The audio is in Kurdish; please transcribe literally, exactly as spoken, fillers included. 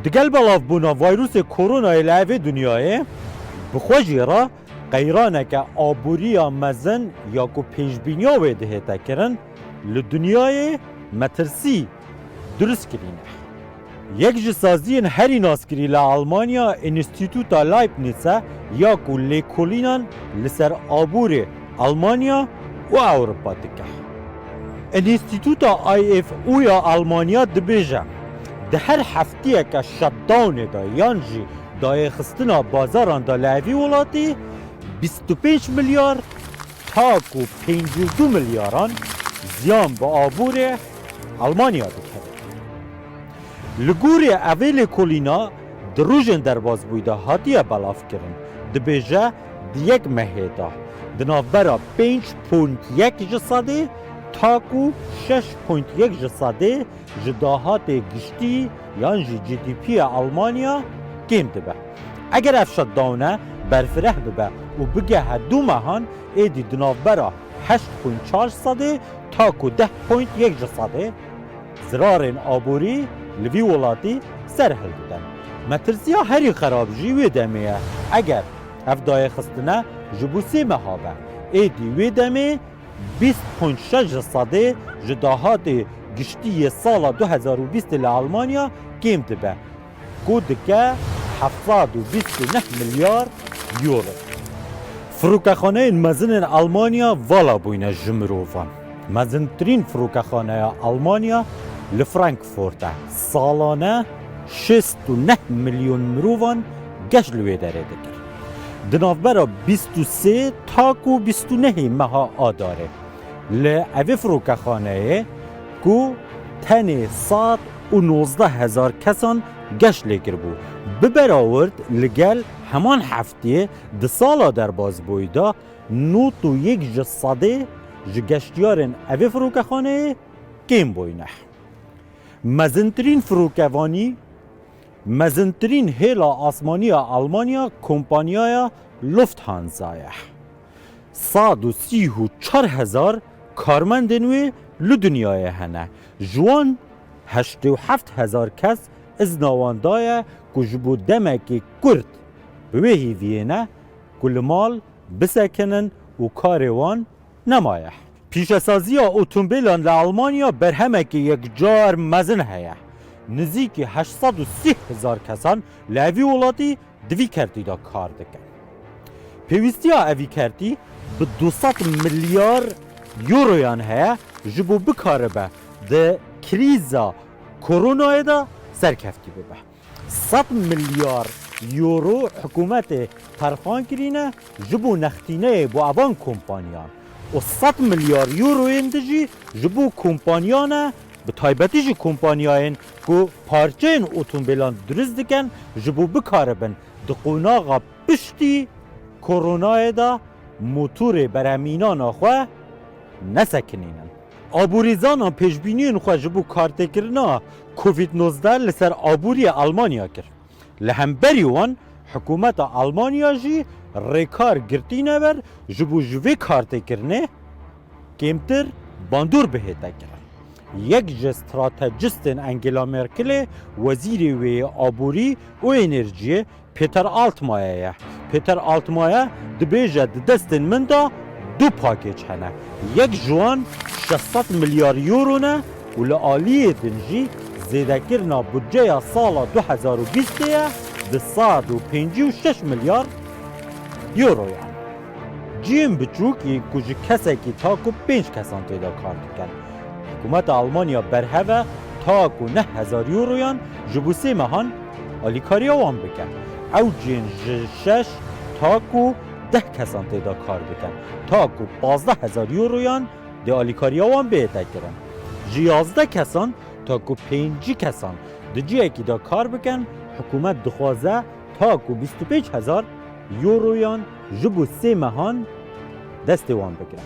Digel belavbûna vayrûsê koronayê li evê dinyayê, bi xwe jî re qeyraneke aboriya mezin ya ku pêşbîniya wê dihête kirin, li dinyayê metirsî durist kirîne. Yek ji saziyên herî naskirî li Almanya Înstîtuta Leibniz e, ya ku lêkolînan li ser aborê Almanya û Ewropa dike. Înstîtuta I F O ya Almanya dibêje, di her heftiyeke shutdownê de yan jî dayêxistina bazaran de li evî welatî bîst û pênc milyar ta ku pêncî û du milyaran ziyan bi aborê Almanya dikeve. Li gorî evê lêkolîna di rojên derbasbûyî de hatiye belavkirin, dibêje di yek mehê de di navbera pênc point yek ji sedê ta ku şeş point yek ji sedê ji dahatê giştî yan jî G D P ya Almanya kêm dibe. Eger ev shutdowne berfireh bibe û bigehe du mehan, êdî di navbera heşt point çar sedê ta ku deh point yek ji sedê zirarên aborî li vî welatî ser hildiden. Metirsiya herî xerab jî wê demê ye. Eger ev dayêxistine ji bo sê meha be, êdî wê demê bîst point şeş ji sedê ji dahatê giştî yê sala du hezar û bîstê li Almanya kêm dibe, ku dike heft sed û bîst û neh milyar euro. Firokexaneyên mezin ên Almanya vala bûyne ji mirovan. Mezintirîn firokexaneya Almanya li Frankfurt e. Salane şêst û neh milyon mirovan geş li wê derê dikir. Di navbera bîst û sê ta ku bîst û nehê meha Adarê li evê firokexaneyê ku tenê sed û nozdeh hezar kesan geş lê kiribû. Bi berawird li gel heman heftiyê di sala derbasbûyî de nod û yek ji sedê ji geştiyarên evê firokexaneyê kêm bûyne. Mezintirîn firokevanî, mezintirîn hêla asmanî ya Almanya kompanyaya Lufthansa ye. Sed û sî û çar hezar karmendên wê li dinyayê hene. Ji wan heştê û heft hezar kes izna wan daye ku ji bo demekê kurt bi wê hêviyê ne ku li mal bisekinin û karê wan nemaye. Pîşesaziya otomobîlan li Almanya berhemekî yekcar mezin heye. Nizîkî heşt sed û sî hezar kesan li evî welatî di vî kertî de kar dikin. Pêwîstiya evî kertî bi du sed milyar euroyan heye ji bo bikaribe di krîza koronayê de serkeftî bibe. Sed milyar euro hikûmetê terxan kirîne ji bo nextîneyê bo evan kompaniyan û sed milyar euroyên di jî ji bo kompaniyan e, bi taybetî jî kompaniyayên ku parçeyên otomobîlan dirust dikin, ji bo bikaribin di qonaxa piştî koronayê de motorê berhemînana xwe nesekinînin. Aborîzanan pêşbîniyên xwe ji bo kartêkirina Covid nozdeh li ser aboriyê Almanya kir. Li hemberî wan, hikûmeta Almanya jî rêkar girtîne ber ji bo ji vê kartêkirinê kêmtir bandor bihête kirin. Yek ji stratejistên Angela Merkelê, wezîrê wê yê aborî û enerjiyê, Peter Altmaier ye. Peter Altmaier dibêje, di destên min de du pakêc hene. Yek ji wan şeş sed milyar euro ne û li aliyê din jî zêdekirina budceya sala du hezar û bîstê ye, bi sed û pêncî û şeş milyar euroyan. Cihên biçûk yên ku ji kesekî ta ku pênc kesan tê de kar dikin. Hikûmeta Almanya berhev e ta ku neh hezar euroyan ji bo sê mehan alîkariya wan bike. Ew cihên ji şeş ta ku deh kesan tê de kar dikin. Ta ku pazdeh hezar euroyan dê alîkariya wan bihête kirin. Ji yazdeh kesan ta ku pêncî kesan di cihekî de kar bikin, hikûmet dixwaze ta ku bîst û pênc hezar euroyan ji bo sê mehan destê wan bigire.